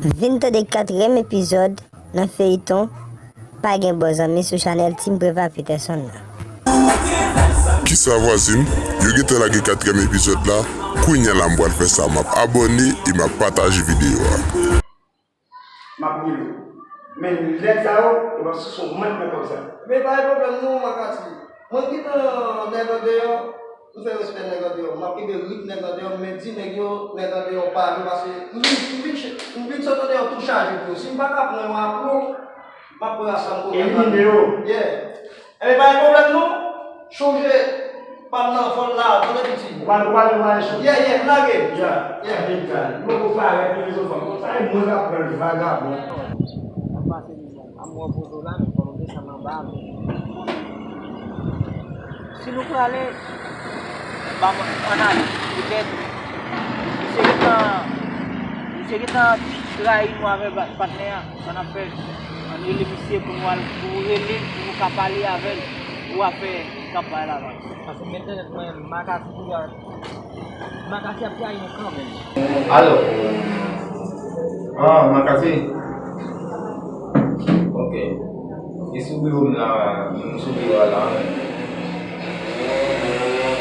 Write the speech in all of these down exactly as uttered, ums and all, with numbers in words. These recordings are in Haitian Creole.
Vin tande katriyèm epizòd nan feyiton Pa gen bon zanmi sou chanèl Team Preva Peterson nan. Kisa vwazin? Yo gentan lage katriyèm epizòd la. Kounye a la m pral fè sa, m ap abòne e m ap pataje videyo a. M ap rele w. Men nèg sa yo, yo p ap sispann mwen nan kòb sa. Men pa gen pwoblèm non, Makati. Mwen gentan nèg andeyò, m fè respè nèg andeyò. M ap kenbe rit nèg andeyò, men di nèg yo, nèg andeyò pa vle, paske m vin, m vin ch-, m vin sot andeyò tou chaje pou yo. Si m pa ka pran yon aplon, m ap pran sa m konnen. Elimine yo. Yeah. Enben, pa gen pwoblèm non. Chonje pa m nan fòl la, tande piti. Ou pa, ou pa, ou pa echwe. Yeah, yeah, m lage. Yeah. Yeah. Mwen poko parèt, mwen bezwen fanm. Konsa, e mwen k ap pran l, vagabon. Ap pase mizè. A m wè poze w la, men fò nou desann anba, men. Si nou prale, ba mwen, ann ale, petèt, misye gentan, misye gentan trayi nou avèk patnè a, sa n ap fè, ann rele misye pou nou al, pou nou rele l, pou nou ka pale avè l, pou afè kanpay la, man. Paske m gen tèt mwen, Makasi pou y a Makasi ap trayi nou kanmenm. Alo. Ah, Makasi. Ok. E sou biwo m la, m sou biwo a la.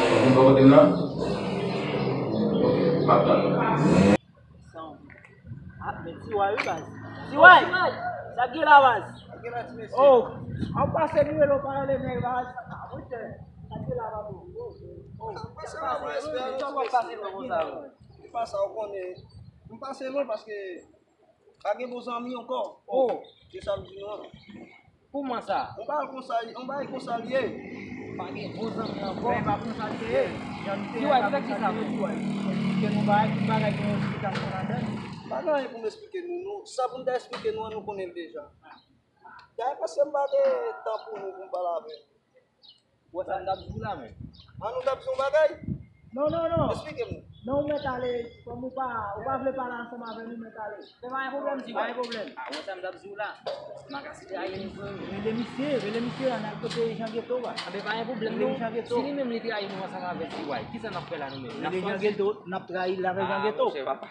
Ou vin bò kote m la? Ok, m ap tann ou. Ah, men T Y wi, baz. T Y! Sa k gen la, baz? Sa k gen la, ti mesye? Oh, an pase nou rele w pa rele nèg, baz. Ah, monchè, sa k gen la, baz? Oh, oh. An pase la, baz. Sa w ap pase lwen konsa, bro? Se pa sa, ou konnen. M pase lwen paske pa gen bon zanmi ankò. Oh. Se sa m di nou an. Kouman sa? Yon bagay konsa, yon bagay konsa l ye. Pa gen bon zanmi ankò. Men pa konsa l te ye. Jan nou te ye, pa konsa l te ye. T Y, poutèt kisa, men T Y? Eksplike nou bagay, tout bagay gen yon esplikasyon ladan l. Pa gen anyen pou m eksplike nou, non. Sa pou m ta eksplike nou an, nou konnen l deja. Dayè, paske m pa gen tan pou nou, pou m pale avè nou. Ou wè sa m t ap di w la, men. An nou t ap di yon bagay? Non, non, non. Eksplike m. Non, ou mèt ale. Kòm ou pa, ou pa vle pale ansanm avè nou, mèt ale. Men pa gen pwoblèm, si pa gen pwoblèm. Ah, ou wè sa m t ap di w la. Makasi te ale, frè. Rele misye, rele misye, ann al kote Jan Geto a. Ah, men pa gen pwoblèm, non. Rele Jan Geto. Si li menm li trayi nou ansanm avè T Y, kisa n ap fè la nou menm? N ap fè Jan Geto, n ap trayi l avè Jan Geto. Ah, monchè, papa.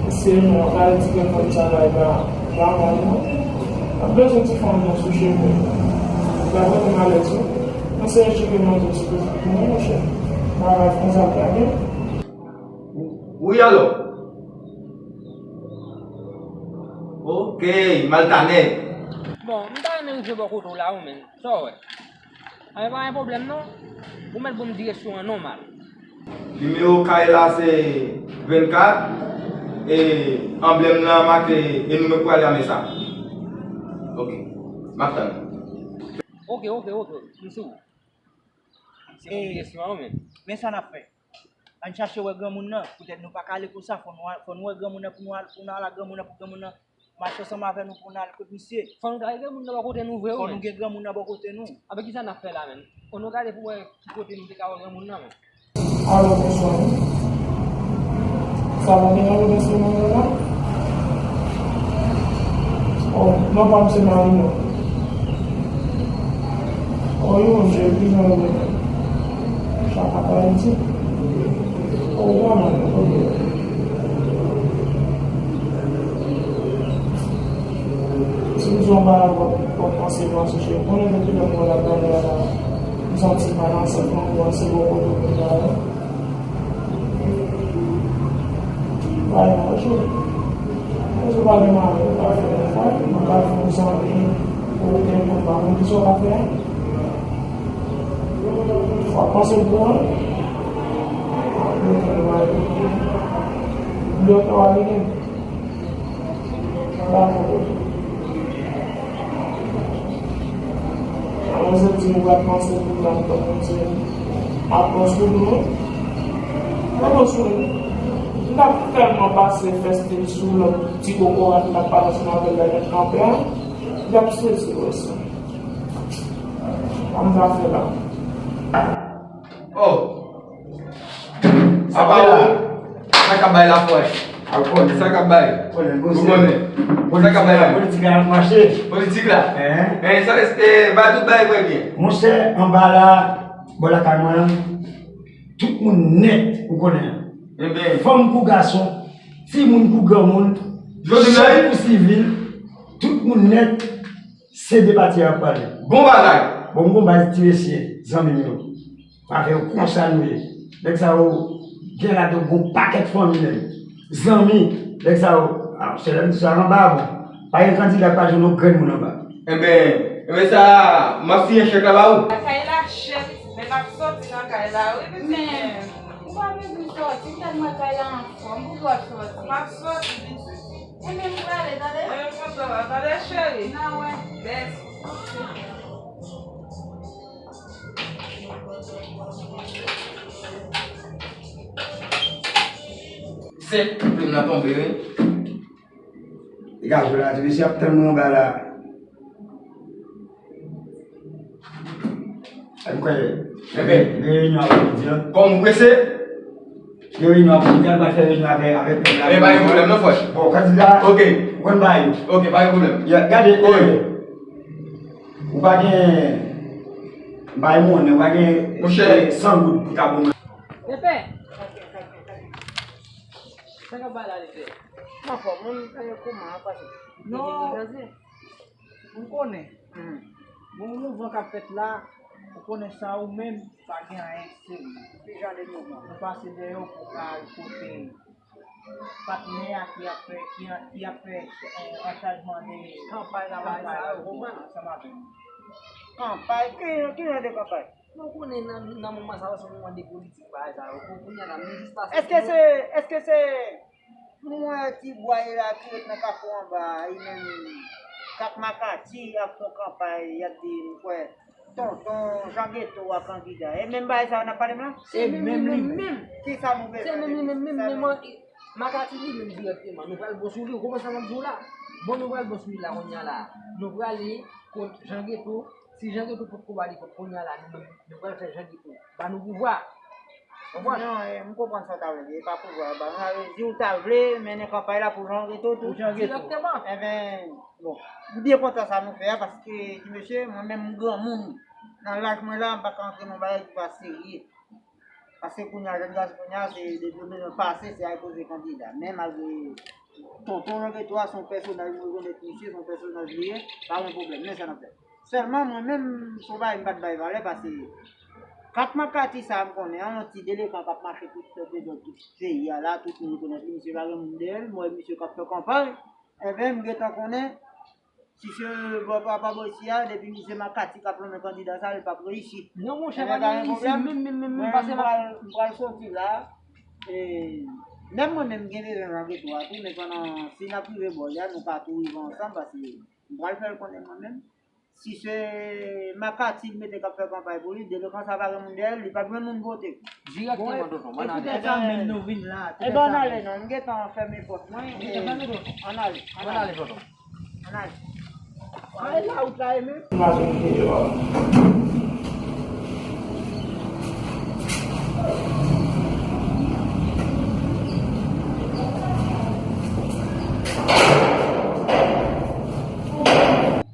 Eseye mwen, gade ti kè fòm travay pa, pa mwen non. Mwen bezwen ti fanm nan sou cheve. Gade mwen alèz wi. Mwen se cheve manje sou Facebook mwen, monchè. Travay konsa pa gen. Wi, alo. Ok, m al tann. Bon, m ta renmen rive bò kote w la, wi, men. Sa w wè? Anben, pa gen pwoblèm non. Ou mèt ban m direksyon an nòmal. Nimewo kay la se vennkat, e anblèm nan make, e nou menm prale a men sa. Ok. M ap tann. Ok, ok, ok. M sou. Se yon direksyon an, men. Men sa n ap fè. Ann chache wè granmoun nan. Poutèt nou pa ka ale konsa. Fò nou al, fò nou wè granmoun nan pou nou al, pou nou al ak granmoun nan, pou granmoun nan mache ansanm avè nou pou n al kot misye. Fò nou ta gen moun nan bò kote nou vre, wi. Fò nou gen granmoun nan bò kote nou. Anben, kisa n ap fè la menm? Fò nou gade pou wè ki kote nou te ka wè granmoun nan menm. Alo, bonswa wi. Sa va, gen yon lòt enstriman la? Oh, non pa m se Marino. Oh, wi, monchè, ki jan ou ye? Chaka pa iti. Oh, vrèman, ok. Si m di w yon bagay, w ap, w ap panse, w ap soche. Konnen depi lè m wè l ap gade a la, m santi m pa nan sant mwen, m panse bò kote w vin la. Bay manje. Manje pa gen mari, ou ka fè yon fwa, ou ka fè yon zanmi, ou gen konba, men kisa w ka fè a? W ap panse l pou mwen? Bloke nou ale. Bloke w ale, men. Dakò. Alò, se di nou pral panse pou nou la, nou pral panse. Apwòch pou nou. Apwòch pou nou. M t ap tèlman pase fè stil sou lòt ti kokorat m t ap pale ansanm avè l la, l t ap kanpe a. M t ap sezi wè sa. Sa m ta fè la? Oh! Apa ou? Sa k ap bay la frè. Sa k ap bay. Ou konnen. Sa k ap bay la. Politik la ap mache. Politik la. Eh, sa, eh, ba tout bay vrè byen. Monchè, anba la, bò lakay mwen an, tout moun nèt, ou konnen. Fanm kou gason, timoun kou granmoun, chèf kou sivil, tout moun nèt, se de pati a ap pale. Bon bagay. Bon, bon bagay, ti mesye, zanmi m yo. Avè yo konsa nou ye. Nèg sa yo gen ladan gon pakèt fanmi nèg. Zanmi, nèg sa yo, ah, se lè m di sa anba bon. Pa gen kandida k pa jwenn yon grenn moun anba. Enben, enben sa, m ap siyen chèk la ba ou. Lakay la chèk, men m ap sòti nan kay la, wi, pitit. Men, ou pa bezwen sòti, tèlman kay la anfòm, pou w ap sòti. M ap sòti, pitit. Enben, m prale, tande. Enben, kontan, tande, cheri. N a wè. Mèsi. Sèt, plim nan tonbe, wi. Degaj la, ti mesye ap tann mwen anba la. Sa m kwè, gen reyinyon apremidi an. Kòm ou prese? Gen reyinyon apremidi an, nou pral fè reyinyon avè, avè pèp la. Men pa gen pwoblèm non, frè. Bon, kandida, ok, ou konn bagay yo. Ok, pa gen pwoblèm. Ya, gade, eh, ou pa gen, m pa gen monnen, ou pa gen, monchè, eh, san goud pou ta bon. Pepe! Sa k ap bay la, Pepe? Anfòm, moun, eh, kouman ap pase? Non. Ou konnen. Gon mouvman k ap fèt la, ou konnen sa ou menm, pa gen anyen serye. Ki jan de mouvman? Nou pase dèyè w pou w ka al kote patnè a ki ap fè, ki an, ki ap fè, eh, ansajman de kanpay la, bagay sa yo, ou konprann, ansanm avè nou. Kanpay? Ki, ki jan de kanpay? Nou konnen nan, nan moman sa yo, se moman de politik, bagay sa yo. Kou-, kounye a la, nou jis pase. Èske se, èske se Mwen wè ti bwa yo la ki ret nan kafou anba a, li menm, Kat Makati ap fè yon kanpay, y ap di, m kwè, tonton Jan Geto a kandida. E menm bagay sa yo n ap pale m la? Se menm li menm. Kisa nou bezwen de li? Makati li menm dirèkteman. Nou pral bon sou li, ou konprann sa m ap di w la? Bon, nou pral bon sou li la kounye a la. Nou prale kot Jan Geto. Si Jan Geto potko ba li vòt kounye a la, nou menm, nou pral fè Jan Geto ba nou pouvwa. Konprann? Non, eh, m konprann sa w ta vle di. E pa pouvwa, ba nou ale di w ta vle mennen kanpay la pou Jan Geto tou. Pou Jan Geto. Direkteman. Enben, bon, m byen kontan sa nou fè a, paske, ti mesye, mwen menm m granmoun. Nan laj mwen la, m pa ka antre nan bagay ki pa serye. Paske kounye a, jèn gason kounye a, se depi yo bezwen pase, se al koze kandida. Men malgre tonton Jan Geto a, se yon pèsonaj, mwen rekonèt misye, se yon pèsonaj li ye, pa gen pwoblèm. Men sa n ap fè. Sèlman mwen menm, se yon bagay m pa t bay valè, paske Kat Makati sa a m konnen an, yon ti delekan k ap mache tout fè dezòd tout peyi a la, tout moun rekonèt li, misye pa gen moun dèyè l, m wè misye k ap fè kanpay, enben m gentan konnen, si se bò pa, pa bò isi a, depi misye Makati k ap lonmen kandida sa, li p ap reyisi. Non, monchè, pa gen reyisi, menm, menm, menm, menm, pase m pral, m pral soti la, e, menm mwen menm m gen bezwen Jan Geto a tou, men pandan, si n ap rive bò li a, nou ka tou rive ansanm, paske m pral fè l konnen mwen menm. Si se Makati l mete k ap fè kanpay pou li, delekan sa pa gen moun dèyè l, li p ap jwenn moun vote. Dirèkteman, tonton. Bon, e poutèt sa menm nou vin la. Ebyen, ann ale non, m gentan fèmen pòt mwen. Ann ale, ann ale, tonton. Ann ale. Ann ale la wout la e menm.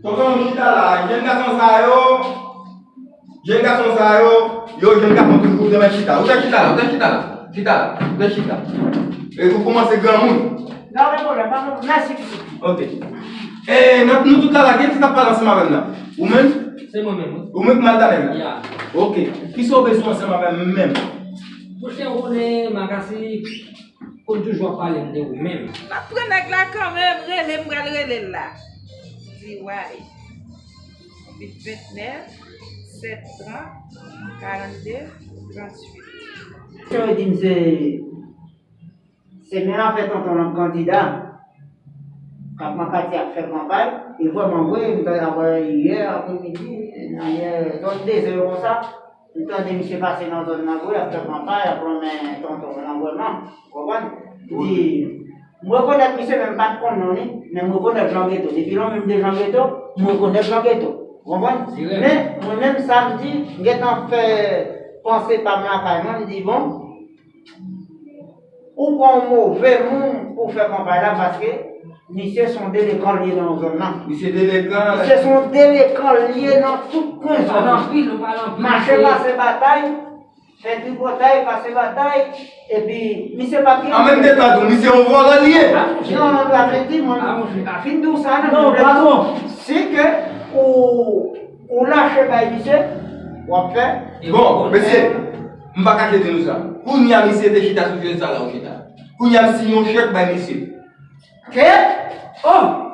Tonton, chita la, jèn gason sa yo, jèn gason sa yo, yo, jèn gason toujou, ou te mèt chita, ou te chita la, ou te chita la, chita la, ou te chita. E ou kòmanse granmoun. Pa gen pwoblèm, pa gen pwoblèm. Mèsi, pitit. Ok. E, nou, nou tout la, la, gen ti k ap pale ansanm avè m la. Ou menm? Se mwen menm, wi. Ou menm k mal talè m la? Ya. Ok. Kisa w bezwen ansanm avè m menm? Monchè, ou konnen, Makasi konn toujou ap pale m de ou menm. M ap pran nèg la kanmenm, rele m pral rele l la. Di way. Uit vennèf, sèt trant, karannde, tranntuit. Sa yo di m se Semèn afè tonton nan kandida, Kat Makati ap fè kanpay, e vrèman vre, m te la wè yè apremidi, nan yè zòn dezè yo konsa, m tande misye pase nan zòn nan vre, ap fè kanpay, ap lonmen tonton nan vrèman, ou konprann? Di, m rekonèt misye, men m pa t konn non li, men m rekonèt Jan Geto. Depi lonmen m de Jan Geto, m rekonèt Jan Geto, ou konprann? Men, mwen menm, sa m di, m gentan fè panse pa m lakay mwen, m di, bon, Ou pran yon move moun pou fè kanpay la, paske misye se yon delekan li ye nan zòn nan. Misye delekan. Misye se yon delekan li ye nan tout kwen zòn nan. Mache pase batay, fè tripotay, pase batay, epi misye pa gen. An menm tan tou, misye yon vòlè li ye. Non, non, la vle di, mwen, pa fin di w sa, non, non, patwon. Si ke ou, ou lache bay misye, w ap fè. Bon, mesye, m pa kache di nou sa. Kounye a misye te chita sou fyèl sa la ou chita. Kounye a m siyen yon chèk bay misye. Ke? Oh!